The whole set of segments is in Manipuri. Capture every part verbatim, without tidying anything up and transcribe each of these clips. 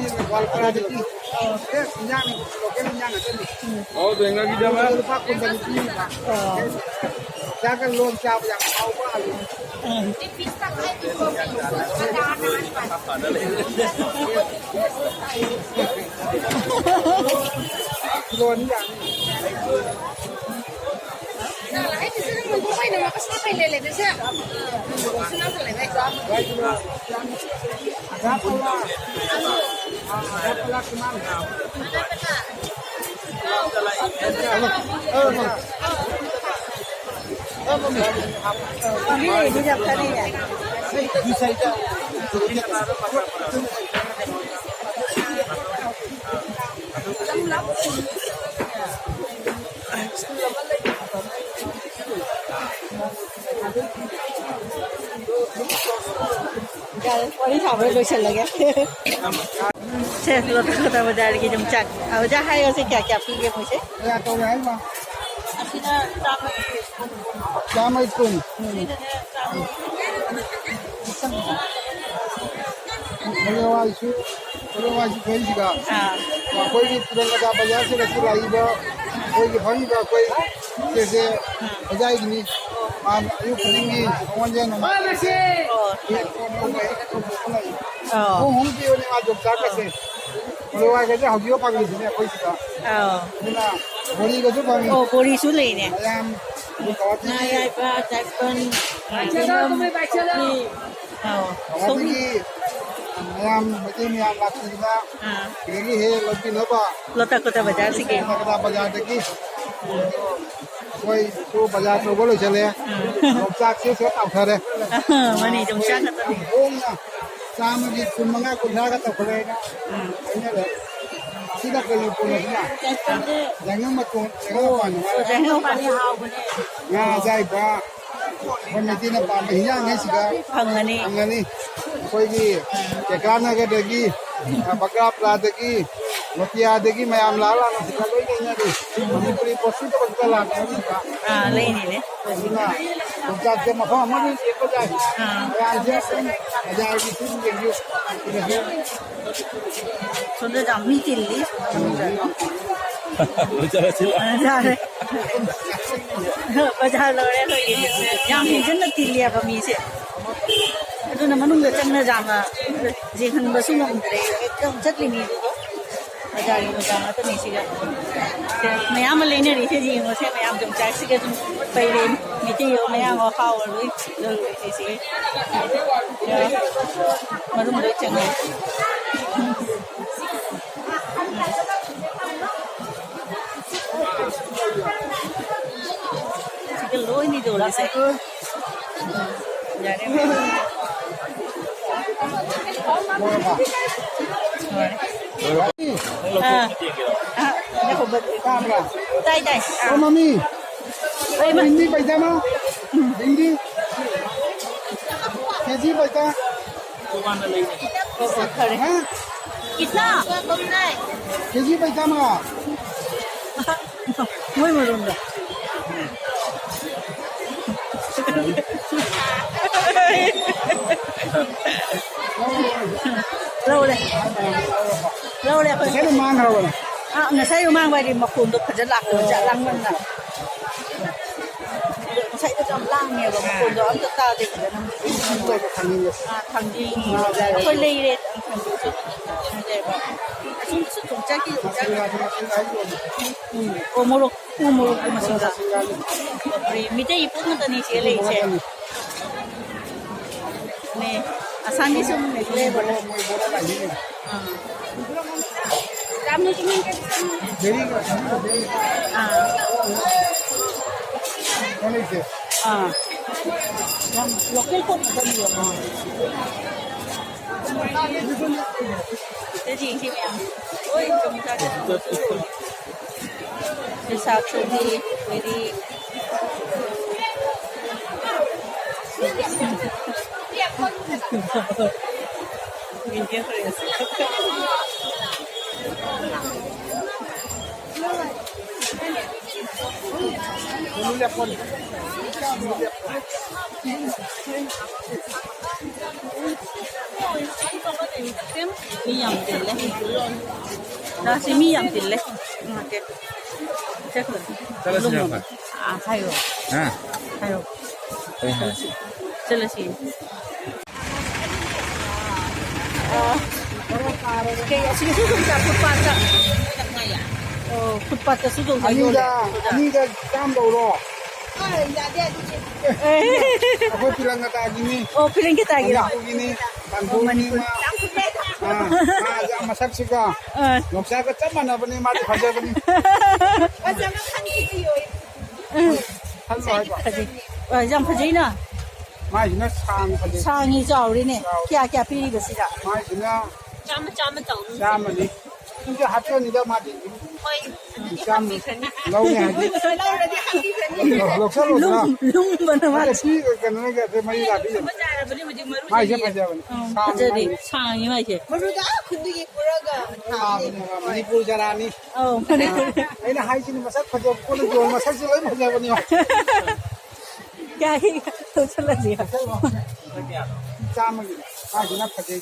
ꯒꯣꯋꯥꯜꯄꯥꯔꯥꯗꯒꯤ ꯐ꯭ꯔꯦꯁ ꯏꯟꯖꯥꯡ, ꯂꯣꯀꯦꯜ ꯏꯟꯖꯥꯡ ꯉꯥꯛꯇꯅꯤ꯫ ꯑꯣ, ꯕꯦꯡꯒꯜꯒꯤꯗꯃꯛ꯫ ꯂꯨꯄꯥ ꯀꯨꯟꯗ ꯄꯤꯕ꯫ ꯑꯣ꯫ ꯆꯥꯛꯀ ꯂꯣꯟ ꯆꯥꯕ ꯌꯥꯝ ꯍꯥꯎꯕ ꯑꯂꯨ꯫ ꯎꯝ꯫ ꯀꯤꯂꯣ ꯑꯅꯤ ꯌꯥꯅꯤ꯫ ꯌꯥꯔꯦ, ꯋꯥꯔꯤ ꯁꯥꯕ ꯂꯣꯏꯁꯤꯜꯂꯒꯦ꯫ ꯁꯦ, ꯂꯣꯇꯥ ꯂꯣꯇꯥ ꯕꯖꯥꯔꯒꯤ ꯌꯣꯡꯆꯥꯛ꯫ ꯑꯣꯖꯥ, ꯍꯥꯏꯌꯣꯁꯦ, ꯀꯌꯥ ꯀꯌꯥ ꯄꯤꯒꯦ ꯃꯣꯏꯁꯦ? ꯀꯌꯥ ꯇꯧꯔꯦ ꯍꯥꯏꯕ? ꯑꯁꯤꯅ ꯆꯥꯝꯃꯒꯤ ꯀꯨꯟ꯫ ꯆꯥꯝꯃꯒꯤ ꯀꯨꯟ꯫ ꯁꯤꯅꯅꯦ, ꯆꯥꯝꯃꯒꯤ ꯃꯣꯔꯦ ꯍꯋꯥꯏꯁꯨ, ꯃꯣꯔꯦ ꯍꯋꯥꯏꯁꯨ ꯐꯩꯁꯤꯒ꯫ ꯑꯥ꯫ ꯑꯩꯈꯣꯏꯒꯤ ꯇꯤꯔꯪꯒꯖꯥ ꯕꯖꯥꯔꯁꯤꯗꯁꯨ ꯂꯥꯛꯏꯕ, ꯑꯩꯈꯣꯏꯒꯤ ꯐꯝꯃꯤꯕ ꯑꯩꯈꯣꯏ ꯏꯆꯦꯁꯦ ꯑꯥ꯫ ꯍꯣꯖꯥꯏꯒꯤꯅꯤ꯫ ꯃꯥ ꯑꯌꯨꯛ ꯈꯨꯗꯤꯡꯒꯤ ꯃꯉꯣꯟꯗ ꯅꯨꯡꯉꯥꯏ-, ꯑꯣ꯫ ꯄꯣꯠ ꯂꯧꯕ ꯍꯦꯛ ꯇꯧꯊꯣꯛꯄ ꯂꯩ꯫ ꯑꯣ꯫ ꯍꯣꯡ ꯍꯣꯡ ꯄꯤꯕꯅꯦ ꯃꯥ ꯌꯣꯡꯆꯥꯛꯀꯁꯦ꯫ ꯃꯣꯔꯦ ꯍꯋꯥꯏꯒꯁꯦ ꯍꯧꯖꯤꯛ ꯐꯪꯉꯤꯁꯤꯅꯦ ꯑꯩꯈꯣꯏ ꯁꯤꯗ꯫ ꯑꯥꯎ꯫ ꯑꯗꯨꯅ ꯕꯣꯔꯤꯒꯁꯨ ꯐꯪꯉꯤ꯫ ꯑꯣ, ꯕꯣꯔꯤꯁꯨ ꯂꯩꯅꯦ꯫ ꯃꯌꯥꯝ ꯉꯥ ꯑꯌꯥꯏꯕ, ꯖꯥꯏꯄꯟ, ꯁꯧꯒ꯭ꯔꯤ꯫ ꯑꯥꯎ꯫ ꯁꯧꯒ꯭ꯔꯤ꯫ ꯑꯗꯒꯤ ꯃꯌꯥꯝ, ꯃꯩꯇꯩ ꯃꯌꯥꯝ ꯂꯥꯛꯄꯤꯗꯅ ꯑꯥ꯫ ꯁꯤꯗꯒꯤ ꯍꯦꯛ ꯂꯧꯕꯤꯅꯕ꯫ ꯂꯣꯇꯥꯀꯣꯇꯥ ꯕꯖꯥꯔꯁꯤꯒꯤ꯫ ꯂꯣꯇꯥꯀꯣꯇꯥ ꯕꯖꯥꯔꯗꯒꯤ ꯑꯩꯈꯣꯏꯁꯨ ꯕꯖꯥꯔ ꯇꯧꯕ ꯂꯣꯏꯁꯤꯜꯂꯦ꯫ ꯑꯥ꯫ ꯌꯣꯡꯆꯥꯛꯁꯦ ꯁꯤꯗ ꯇꯥꯎꯊꯔꯦ꯫ ꯑꯥ, ꯃꯥꯅꯤ, ꯌꯣꯡꯆꯥꯛ ꯈꯛꯇꯅꯤ꯫ ꯌꯥꯝ ꯍꯣꯡꯅ ꯆꯥꯝꯃꯒꯤ ꯀꯨꯟꯃꯉꯥ, ꯀꯨꯟꯊ꯭ꯔꯥꯒ ꯇꯧꯈꯠꯂꯦ ꯑꯩꯅ ꯑꯥ꯫ ꯍꯥꯏꯅꯔꯦ꯫ ꯁꯤꯗ ꯀꯔꯤ ꯄꯣꯠꯅꯣ ꯁꯤꯅ? ꯌꯥꯏꯉꯪ ꯃꯇꯣꯟ, ꯌꯥꯏꯉꯪ ꯃꯄꯥꯟ꯫ ꯑꯣ, ꯌꯥꯏꯉꯪ ꯃꯄꯥꯟꯗꯤ ꯍꯥꯎꯕꯅꯦ꯫ ꯉꯥ ꯑꯌꯥꯏꯕ, ꯑꯩꯈꯣꯏ ꯃꯩꯇꯩꯅ ꯄꯥꯝꯕ ꯍꯤꯟꯖꯥꯡꯉꯩꯁꯤꯗ ꯐꯪꯒꯅꯤ꯫ ꯐꯪꯒꯅꯤ꯫ ꯑꯩꯈꯣꯏꯒꯤ ꯀꯦꯀ꯭ꯔꯥ ꯅꯒꯔꯗꯒꯤ, ꯕꯒ꯭ꯔꯥꯄ꯭ꯔꯥꯗꯒꯤ, ꯃꯣꯇꯤꯌꯥꯗꯒꯤ ꯃꯌꯥꯝ ꯂꯥꯛꯑ ꯂꯥꯛꯑꯒ ꯁꯤꯗ ꯂꯣꯏ ꯂꯩꯅꯔꯤ꯫ ꯃꯅꯤꯄꯨꯔꯤ ꯄꯣꯠ ꯁꯤꯠꯇꯕ ꯁꯤꯗ ꯂꯥꯛꯄ ꯃꯤꯅꯤꯗ꯫ ꯑꯥ, ꯂꯩꯅꯤꯅꯦ꯫ ꯑꯗꯨꯅ ꯌꯣꯡꯆꯥꯛꯁꯦ ꯃꯐꯝ ꯑꯃꯗ ꯌꯦꯡꯕ ꯌꯥꯏ꯫ ꯑꯥ꯫ ꯃꯌꯥꯝꯁꯦ ꯑꯗꯨꯝ ꯕꯖꯥꯔꯒꯤ ꯁꯨꯝ ꯌꯦꯡꯕꯤꯌꯨ꯫ ꯁꯤꯗꯁꯨ ꯁꯣꯝꯗ ꯌꯥꯝ ꯃꯤ ꯇꯤꯜꯂꯤ꯫ ꯕꯖꯥꯔ ꯂꯣꯏꯔꯦ ꯑꯩꯈꯣꯏꯒꯤ꯫ ꯌꯥꯝ ꯍꯦꯟꯖꯟꯅ ꯇꯤꯜꯂꯦꯕ ꯃꯤꯁꯦ꯫ ꯑꯗꯨꯅ ꯃꯅꯨꯡꯗ ꯆꯪꯅ ꯌꯥꯝꯅ ꯌꯦꯡꯍꯟꯕꯁꯨ ꯉꯝꯗ꯭ꯔꯦ꯫ ꯍꯦꯛꯇ ꯆꯠꯂꯤꯅꯤ ꯑꯗꯨꯒ꯫ ꯕꯖꯥꯔꯒꯤ ꯕꯖꯥꯔ ꯉꯥꯛꯇꯅꯤ ꯁꯤꯒ꯫ ꯁꯦ, ꯃꯌꯥꯝ ꯑꯃ ꯂꯩꯅꯔꯤꯁꯦ ꯌꯦꯡꯉꯣꯁꯦ꯫ ꯃꯌꯥꯝ ꯌꯣꯡꯆꯥꯛꯁꯤꯒ ꯁꯨꯝ ꯄꯩꯔꯦ꯫ ꯃꯩꯇꯩ ꯃꯌꯥꯝ ꯍꯥꯎꯔ ꯂꯣꯏ ꯂꯧꯔꯦ ꯁꯤꯁꯦ꯫ ꯃꯔꯨꯝ ꯂꯣꯏ ꯆꯪꯉꯦ꯫ ꯁꯤꯒ ꯂꯣꯏꯅꯤ ꯌꯣꯜꯂꯤꯁꯦ꯫ ꯌꯥꯔꯦ꯫ ꯑꯥ꯫ ꯑꯥ, ꯉꯥꯏꯈꯣ, ꯕꯠ-, ꯇꯥꯕ꯭ꯔꯥ? ꯇꯥꯏ, ꯇꯥꯏ꯫ ꯑꯥ꯫ ꯑꯣ, ꯃꯃꯤ꯫ ꯍꯣꯏ, ꯃꯥ-, ꯚꯤꯟꯗꯤ ꯄꯩꯁꯥ ꯑꯃ? ꯎꯝ꯫ ꯚꯤꯟꯗꯤ? ꯀꯦꯖꯤ ꯄꯩꯁꯥ? ꯑꯣ, ꯑꯣ, ꯐꯔꯦ꯫ ꯍꯥ? ꯀꯤꯠꯅꯥ? ꯀꯦꯖꯤ ꯄꯩꯁꯥ ꯑꯃ? ꯃꯣꯏ ꯃꯔꯣꯟꯗ꯫ ꯂꯧꯔꯦ꯫ ꯂꯧꯔꯦ ꯑꯩꯈꯣꯏ꯫ ꯉꯁꯥꯏꯅ ꯃꯥꯡꯈ꯭ꯔꯕꯅꯦ꯫ ꯑꯥ, ꯉꯁꯥꯏ ꯃꯥꯡꯕ ꯍꯥꯏꯗꯤ ꯃꯈꯣꯟꯗꯣ ꯐꯖꯅ ꯂꯥꯛꯇꯕ, ꯖꯥꯠ ꯂꯥꯡꯃꯟꯅ꯫ ꯉꯁꯥꯏꯗꯣ ꯌꯥꯝ ꯂꯥꯡꯉꯦꯕ, ꯃꯈꯣꯟꯗꯣ ꯑꯝꯇ ꯇꯥꯗꯦ ꯐꯖꯅ꯫ ꯑꯥ, ꯊꯥꯡꯖꯤꯡ꯫ ꯑꯩꯈꯣꯏ ꯂꯩꯔꯦ ꯊꯥꯡꯖꯤꯡꯁꯨ꯫ ꯐꯖꯩꯕ꯫ ꯑꯁꯨꯝꯁꯨ ꯊꯣꯡ ꯆꯥꯛꯀꯤ ꯌꯣꯡꯆꯥꯛ꯫ ꯎꯝ꯫ ꯑꯣ, ꯃꯣꯔꯣꯛ, ꯎ ꯃꯣꯔꯣꯛꯀꯤ ꯃꯁꯤꯡꯒ꯫ ꯕꯥꯞꯔꯦ, ꯃꯤꯇꯩ ꯏꯄꯣꯛ ꯉꯥꯛꯇꯅꯤ ꯁꯤꯗ ꯂꯩꯔꯤꯁꯦ꯫ ꯃꯦ, ꯑꯁꯥꯝꯒꯤ ꯁꯨꯝ ꯂꯩꯕ꯭ꯔꯥ? ꯑꯥ꯫ ꯑꯥ꯫ ꯑꯥ꯫ ꯌꯥꯝ local ꯄꯣꯠ ꯉꯥꯛꯇꯅꯤꯕ꯫ ꯑꯥ꯫ ꯁꯤꯗꯗꯤ ꯁꯤ ꯃꯌꯥꯝ ꯂꯣꯏ ꯆꯨꯝ ꯆꯥꯛ ꯆꯥꯅꯕꯁꯨ ꯂꯣꯏ꯫ ꯁꯤ ꯁꯥꯛꯁꯤꯗꯤ ꯑꯩꯈꯣꯏꯗꯤ ꯃꯤ ꯌꯥꯝ ꯇꯤꯜꯂꯦ꯫ ꯔꯥꯁꯤ ꯃꯤ ꯌꯥꯝ ꯇꯤꯜꯂꯦ꯫ ꯎꯝ, ꯑꯣꯀꯦ꯫ ꯆꯠꯈ꯭ꯔꯣ꯫ ꯆꯠꯂꯁꯤꯔ ꯑꯩꯈꯣꯏ? ꯑꯥ, ꯍꯥꯏꯌꯣ꯫ ꯍꯥ? ꯍꯥꯏꯌꯣ꯫ ꯀꯩ ꯍꯥꯏ? ꯆꯠꯂꯁꯤ꯫ ꯑꯣ꯫ ꯀꯩ, ꯑꯁꯤꯗꯁꯨ ꯑꯗꯨꯝ ꯆꯥ, ꯐꯨꯠꯄꯥꯠꯇ꯫ ꯑꯣ, ꯐꯨꯠꯄꯥꯠꯇꯁꯨ ꯑꯗꯨꯝ ꯑꯅꯤꯗ, ꯌꯣꯜꯂꯦ꯫ ꯑꯅꯤꯗ ꯆꯥꯝ ꯂꯧꯔꯣ꯫ ꯑꯦ꯫ ꯑꯩꯈꯣꯏ ꯄꯤꯂꯪꯒ ꯇꯥꯒꯤꯅꯤ꯫ ꯑꯣ, ꯄꯤꯂꯪꯒ ꯇꯥꯒꯤꯔꯣ? ꯃꯅꯤꯄꯨꯔꯒꯤꯅꯤ꯫ ꯑꯣ, ꯀꯥꯡꯄꯣꯛꯄꯤ ꯃꯅꯤꯄꯨꯔ꯫ ꯉꯥ꯫ ꯑꯥ, ꯉꯥ ꯃꯁꯛꯁꯤꯒ ꯑꯥ꯫ ꯌꯣꯡꯆꯥꯛꯀ ꯆꯞ ꯃꯥꯟꯅꯕꯅꯤ, ꯃꯥꯗꯤ ꯐꯖꯕꯅꯤ꯫ ꯐꯖꯕ ꯈꯪꯗꯦ꯫ ꯎꯝ꯫ ꯈꯜꯂꯣ ꯍꯥꯏꯕ꯫ ꯐꯖꯩ꯫ ꯑ, ꯌꯥꯝ ꯐꯖꯩꯅ꯫ ꯃꯥꯏꯁꯤꯅ ꯁꯥꯡ ꯐꯖꯩ꯫ ꯁꯥꯡꯉꯤ, ꯆꯥꯎꯔꯤꯅꯦ꯫ ꯆꯥꯎꯔꯤ꯫ ꯀꯌꯥ, ꯀꯌꯥ ꯄꯤꯔꯤꯕ ꯁꯤꯗ? ꯃꯥꯏꯁꯤꯅ ꯆꯥꯝꯃ, ꯆꯥꯝꯃ ꯇꯧꯅꯤ꯫ ꯆꯥꯝꯃꯅꯤ꯫ ꯁꯤꯁꯨ ꯍꯥꯞꯆꯅꯤꯗ ꯃꯥꯗꯤ꯫ ꯍꯣꯏ, ꯑꯗꯨꯗꯤ ꯆꯥꯝꯃ ꯍꯥꯞꯄꯤꯈ꯭ꯔꯅꯤ꯫ ꯂꯧꯅꯤ ꯍꯥꯏꯗꯤ꯫ ꯂꯧꯔꯗꯤ ꯍꯥꯞꯄꯤꯈ꯭ꯔꯅꯤ꯫ ꯂꯧꯁꯜꯂꯣꯗꯅ꯫ ꯂꯨꯝ-, ꯂꯨꯝꯕꯅ ꯃꯥꯗꯤ꯫ ꯑꯗꯣ ꯁꯤ ꯀꯩꯅꯣꯅ ꯀꯩꯅꯣ ꯃꯔꯤ ꯂꯥꯛꯄꯤ ꯌꯦꯡꯉꯣ꯫ ꯐꯖꯔꯕꯅꯤ ꯍꯧꯖꯤꯛ ꯃꯔꯨ ꯃꯥꯏꯁꯦ ꯆꯍꯤ꯫ ꯐꯖꯕꯅꯤ꯫ ꯎꯝ, ꯁꯥꯡ ꯐꯖꯔꯤ꯫ ꯃꯥꯏꯁꯦ꯫ ꯁꯥꯡꯉꯤ ꯃꯥꯏꯁꯦ꯫ ꯃꯔꯨꯗ ꯑꯥ ꯈꯨꯟꯗꯒꯤ ꯄꯨꯔꯒ ꯊꯥꯕꯅꯦ꯫ ꯊꯥꯕꯅꯦꯕ, ꯃꯅꯤꯄꯨꯔ ꯖꯔꯥꯅꯤ꯫ ꯑꯧ, ꯃꯅꯤꯄꯨꯔ꯫ ꯑꯩꯅ ꯍꯥꯏꯁꯤꯅꯤ, ꯃꯁꯛ ꯐꯖꯕ ꯄꯣꯠꯅ ꯌꯣꯟ ꯃꯁꯛꯁꯦ ꯂꯣꯏ ꯐꯖꯕꯅꯤ꯫ ꯀꯌꯥ ꯍꯦꯛ ꯂꯧꯁꯜꯂꯁꯤ꯫ ꯆꯥꯝꯃꯒꯤ꯫ ꯃꯥꯏꯁꯤꯅ ꯐꯖꯩ꯫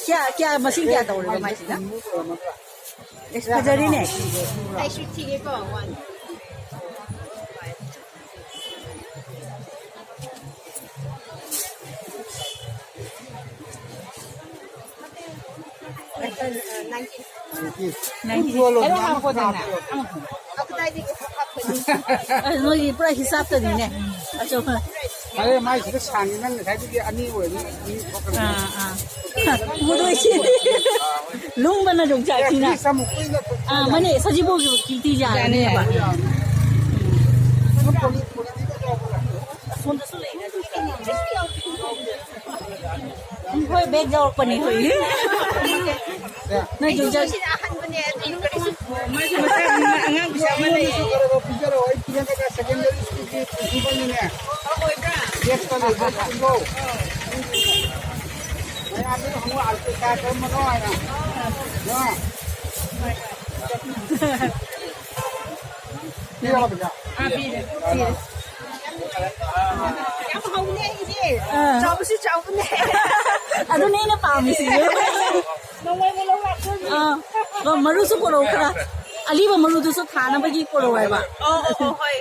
ꯀꯌꯥ, ꯀꯌꯥ, ꯃꯁꯤꯡ ꯀꯌꯥ ꯇꯧꯔꯤꯕ ꯃꯥꯏꯁꯤꯅ? ꯃꯥꯏꯁꯤꯅ ꯀꯨꯟꯃꯨꯛ ꯑꯣꯏꯔꯝꯃꯗ꯭ꯔꯥ? ꯑꯦꯁ, ꯐꯖꯔꯤꯅꯦ꯫ ꯑꯩꯁꯨ ꯊꯤꯒꯦꯀꯣ, ꯋꯥꯟ꯫ ꯅꯥꯏꯟꯇꯤꯟ꯫ ꯅꯥꯏꯟꯇꯤꯟ꯫ ꯌꯣꯜꯂꯣ, ꯑꯗꯨꯝ ꯍꯥꯞꯄꯣꯗꯅ꯫ ꯑꯃ ꯍꯥꯞꯄꯣ꯫ ꯀꯗꯥꯏꯗꯒꯤ ꯍꯥꯞꯀꯅꯤ? ꯑꯁ, ꯅꯣꯏꯒꯤ ꯄꯨꯔꯥ ꯍꯤꯁꯥꯞꯇꯅꯤꯅꯦ꯫ ꯑꯆꯧꯕ꯫ ꯑꯔꯦ, ꯃꯥꯏꯁꯤꯗ ꯁꯥꯡꯉꯤ, ꯅꯪ ꯉꯁꯥꯏꯗꯒꯤ ꯑꯅꯤ ꯑꯣꯏꯔꯗꯤ ꯑꯅꯤ ꯊꯣꯛꯀꯅꯤ꯫ ꯑꯥ, ꯑꯥ꯫ ꯎꯗꯣꯏꯁꯤ꯫ ꯂꯨꯝꯕꯅ ꯌꯣꯡꯆꯥꯛꯁꯤꯅ꯫ ꯑꯦ, ꯄꯤꯁ ꯑꯃꯨꯛ ꯀꯨꯏꯅ ꯑꯥ, ꯃꯅꯦ, ꯁꯖꯤꯕꯨꯒꯤ ꯀꯤꯔꯇꯤ ꯌꯥꯔꯅꯦꯕ꯫ ꯑꯗꯨꯝ ꯄꯣꯂꯤ-, ꯄꯣꯂꯤꯊꯤꯟꯗ ꯌꯥꯎꯕ꯭ꯔꯥ? ꯑꯁꯣꯝꯗꯁꯨ ꯂꯩꯅꯦ ꯑꯗꯨ꯫ ꯍꯣꯏ, ꯕꯦꯛ ꯌꯥꯎꯔꯛꯄꯅꯤ, ꯍꯣꯏ꯫ ꯅꯣꯏ ꯌꯣꯡꯆꯥꯛ꯫ ꯁꯤꯅ ꯑꯍꯟꯕꯅꯦ, ꯑꯗꯨ ꯀꯔꯤꯁꯨ꯫ ꯃꯥꯁꯨ ꯃꯆꯥ ꯑꯃ, ꯑꯉꯥꯡ ꯃꯆꯥ ꯑꯃ ꯂꯩꯌꯦ꯫ ꯄꯤꯖꯔꯣ, ꯑꯩ ꯄꯤꯔꯝꯃꯒ ꯁꯦꯀꯦꯟꯗꯔꯤ ꯁ꯭ꯀꯨꯜꯒꯤ ꯄ꯭ꯔꯤꯟꯁꯤꯄꯜꯅꯤꯅꯦ꯫ ꯑꯣꯏꯕ꯭ꯔꯥ? ꯕꯦꯛꯇ ꯂꯩꯕ ꯁ꯭ꯀꯨꯜꯗꯣ꯫ ꯃꯌꯥꯝꯗꯨꯅ ꯍꯪꯉꯣ, ꯑꯜꯄꯦꯀꯥ ꯀꯔꯝꯕꯅꯣ ꯍꯥꯏꯅ꯫ ꯑꯥ꯫ ꯍꯣꯏ, ꯍꯣꯏ꯫ ꯄꯤꯔꯕ ꯄꯩꯁꯥ? ꯑꯥ, ꯄꯤꯔꯦ, ꯄꯤꯔꯦ꯫ ꯌꯥꯝ ꯍꯥꯎꯅꯦ ꯑꯩꯒꯤꯗꯤ꯫ ꯑꯥ꯫ ꯆꯥꯎꯕꯁꯨ ꯆꯥꯎꯕꯅꯦ꯫ ꯑꯗꯨꯅꯦ ꯑꯩꯅ ꯄꯥꯝꯃꯤꯁꯦ꯫ ꯅꯣꯡꯃꯩ ꯑꯃꯨꯛ ꯂꯧ ꯂꯥꯛꯇꯣꯏꯅꯦ꯫ ꯑꯥ꯫ ꯑꯣ, ꯃꯔꯨꯁꯨ ꯄꯨꯔꯛꯎ ꯈꯔ꯫ ꯑꯂꯤꯕ ꯃꯔꯨꯗꯨꯁꯨ ꯊꯥꯅꯕꯒꯤ ꯄꯨꯔꯛꯑꯣ ꯍꯥꯏꯕ꯫ ꯑꯣ, ꯑꯣ, ꯑꯣ, ꯍꯣꯏ꯫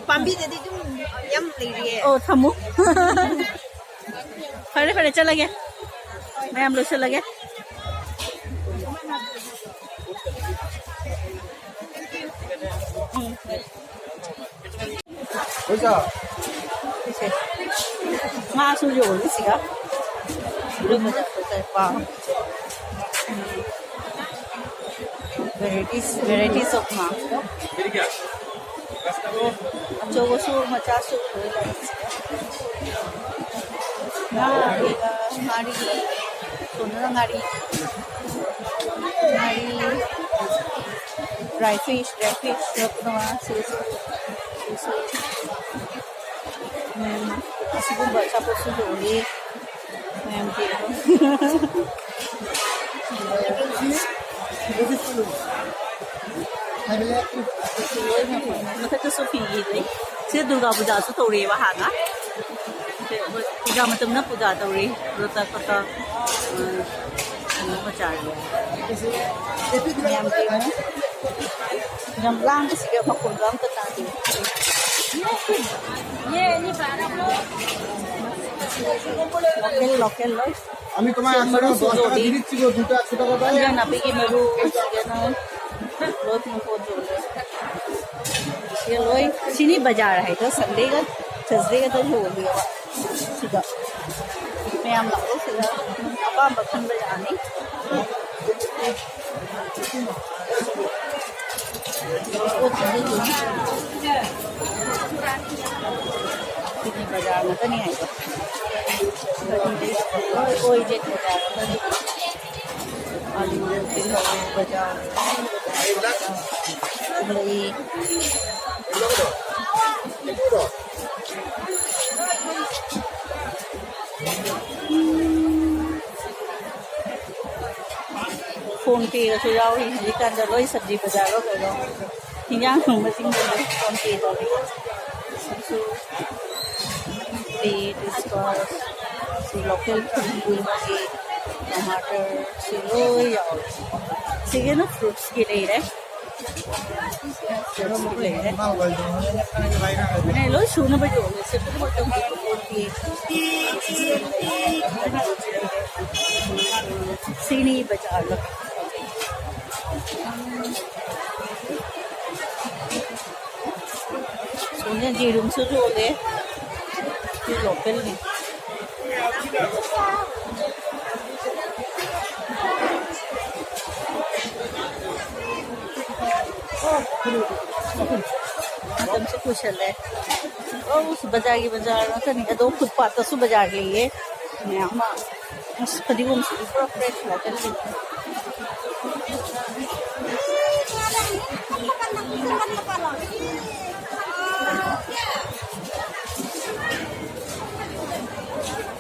ꯄꯥꯝꯕꯤꯗꯗꯤ ꯑꯗꯨꯝ ꯌꯥꯝ ꯂꯩꯔꯤꯌꯦ꯫ ꯑꯣ, ꯊꯝꯃꯨ꯫ ꯐꯔꯦ, ꯐꯔꯦ, ꯆꯠꯂꯒꯦ꯫ ꯃꯌꯥꯝ ꯂꯣꯏꯁꯤꯜꯂꯒꯦ꯫ ꯎꯝ꯫ ꯁꯦ꯫ ꯉꯥꯁꯨ ꯌꯣꯜꯂꯤ ꯁꯤꯗ꯫ ꯑꯗꯨꯝꯕꯗ ꯄꯣꯠ ꯆꯩ ꯄꯥꯝ-, varieties, varieties of ꯉꯥ꯫ ꯑꯆꯧꯕꯁꯨ ꯃꯆꯥꯁꯨ ꯂꯣꯏ ꯂꯩ ꯁꯤꯗ꯫ ꯉꯥ, ꯉꯥꯔꯤ, ꯁꯣꯝꯗꯅ ꯉꯥꯔꯤ꯫ ꯉꯥꯔꯤ, dry fish, dry fish ꯌꯣꯠꯄꯗꯣ ꯉꯥ, ꯁꯤꯁꯨ, ꯁꯤꯁꯨ꯫ ꯎꯝ, ꯑꯁꯤꯒꯨꯝꯕ ꯑꯆꯥꯄꯣꯠꯁꯨ ꯌꯣꯜꯂꯤ꯫ ꯃꯌꯥꯝ ꯄꯤꯔꯣ꯫ ꯃꯊꯛꯇꯁꯨ ꯐꯤꯒꯤ ꯂꯩ꯫ ꯁꯤ ꯗꯨꯔꯒꯥ ꯄꯨꯖꯥꯁꯨ ꯇꯧꯔꯤꯑꯕ ꯍꯥꯟꯅ꯫ ꯄꯨꯖꯥ ꯃꯇꯝꯗ ꯄꯨꯖꯥ ꯇꯧꯔꯤ꯫ ꯂꯣꯇꯥ ꯈꯣꯇꯥ, ꯑ, ꯀꯩꯅꯣ ꯃꯆꯥ꯫ ꯌꯥꯝ ꯌꯦꯡꯉꯨ꯫ ꯌꯥꯝ ꯂꯥꯡꯕꯁꯤꯒ ꯃꯈꯣꯟꯗꯣ ꯑꯝꯇ ꯇꯥꯗꯦ꯫ Local, local ꯂꯣꯏ꯫ আমি তোমায় একশো টাকা, দশ টাকা দিয়ে দিচ্ছি গো, দুটো একশো টাকা দাও। ꯏꯟꯖꯥꯡ ꯅꯥꯄꯤꯒꯤ ꯃꯔꯨ, ꯁꯤꯗꯅ ꯂꯣꯏ ꯄꯨꯡ ꯄꯣꯠ ꯌꯣꯜꯂꯦ꯫ ꯁꯤꯗ ꯂꯣꯏ, ꯁꯤꯅꯤ ꯕꯖꯥꯔ ꯍꯥꯏꯗꯣ, Sundayꯒ Thursdayꯒꯗ ꯌꯣꯜꯂꯦꯕ꯫ ꯁꯤꯗ ꯃꯌꯥꯝ ꯂꯥꯛꯑꯣ, ꯁꯤꯗ ꯑꯄꯥꯝꯕ ꯈꯟꯕ ꯌꯥꯅꯤ꯫ ꯁꯤꯗꯤ ꯕꯖꯥꯔ ꯉꯥꯛꯇꯅꯤ ꯍꯥꯏꯗꯣ꯫ ꯀꯔꯤ ꯂꯩ? ꯂꯣꯏ ꯑꯣꯏꯗꯦ ꯕꯖꯥꯔ ꯉꯥꯛꯇꯅꯤ꯫ ꯑꯂꯨ, ꯇꯤꯜꯍꯧ, ꯕꯖꯥꯔ, ꯂꯩ꯫ ꯐꯣꯟ ꯄꯦꯒꯁꯨ ꯌꯥꯎꯔꯤ ꯍꯧꯖꯤꯛꯀꯥꯟꯗ ꯂꯣꯏ ꯁꯕꯖꯤ ꯕꯖꯥꯔ ꯂꯣꯏ ꯀꯩꯅꯣ꯫ ꯍꯤꯟꯖꯥꯡ ꯊꯣꯡꯕꯁꯤꯡꯗꯣ ꯂꯣꯏ ꯐꯣꯟ ꯄꯦ ꯇꯧꯔꯦ꯫ ꯁꯤꯁꯨ ꯄꯦ, ꯗꯤꯁꯀꯥꯎꯟ, ꯁꯤ ꯂꯣꯀꯦꯜ ꯊꯨꯝꯒꯤ, ꯇꯃꯥꯇꯔ, ꯁꯤ ꯂꯣꯏ ꯌꯥꯎꯔꯦ꯫ ꯁꯤꯒꯤꯅ ꯐ꯭ꯔꯨꯠꯁꯀꯤ ꯂꯩꯔꯦ꯫ ꯐ꯭ꯔꯨꯠꯁꯀꯤ ꯂꯩꯔꯦ꯫ ꯑꯗꯨꯅꯦ ꯂꯣꯏ ꯁꯨꯅꯕ ꯌꯣꯜꯂꯦ꯫ ꯁꯤ ꯄꯨꯝꯅꯃꯛꯇ ꯃꯣꯏ ꯄꯣꯠꯀꯤ ꯁꯤꯅꯤ ꯕꯖꯥꯔꯗ꯫ ꯁꯣꯝꯗ ꯌꯦꯔꯨꯝꯁꯨ ꯌꯣꯜꯂꯦ꯫ ꯁꯤ ꯂꯣꯀꯦꯜꯒꯤ꯫ ꯃꯇꯝꯁꯨ ꯀꯨꯏꯁꯜꯂꯦ꯫ ꯑꯧ, ꯕꯖꯥꯔꯒꯤ ꯕꯖꯥꯔ ꯉꯥꯛꯇꯅꯤ꯫ ꯑꯗꯣ ꯐꯨꯠꯄꯥꯠꯇꯁꯨ ꯕꯖꯥꯔ ꯂꯩꯌꯦ ꯃꯌꯥꯝ ꯑꯃ꯫ ꯑꯁ, ꯐꯗꯤꯒꯣꯝꯁꯤꯗꯤ ꯄꯨꯔꯥ ꯐ꯭ꯔꯦꯁ ꯂꯣꯀꯦꯜꯒꯤ꯫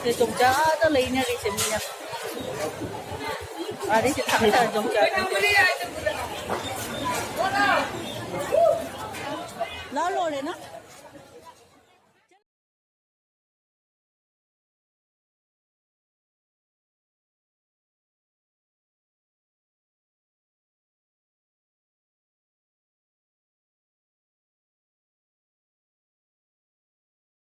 ꯁꯦ ꯆꯣꯡꯆꯥꯗ ꯂꯩꯅꯔꯤꯁꯦ ꯃꯤꯅ꯫ ꯑꯥꯗꯩꯁꯦ ꯊꯥꯡꯒꯠꯂꯒ ꯆꯣꯡꯆꯥ꯫ ꯂꯥ ꯂꯣꯏꯔꯦꯅ꯫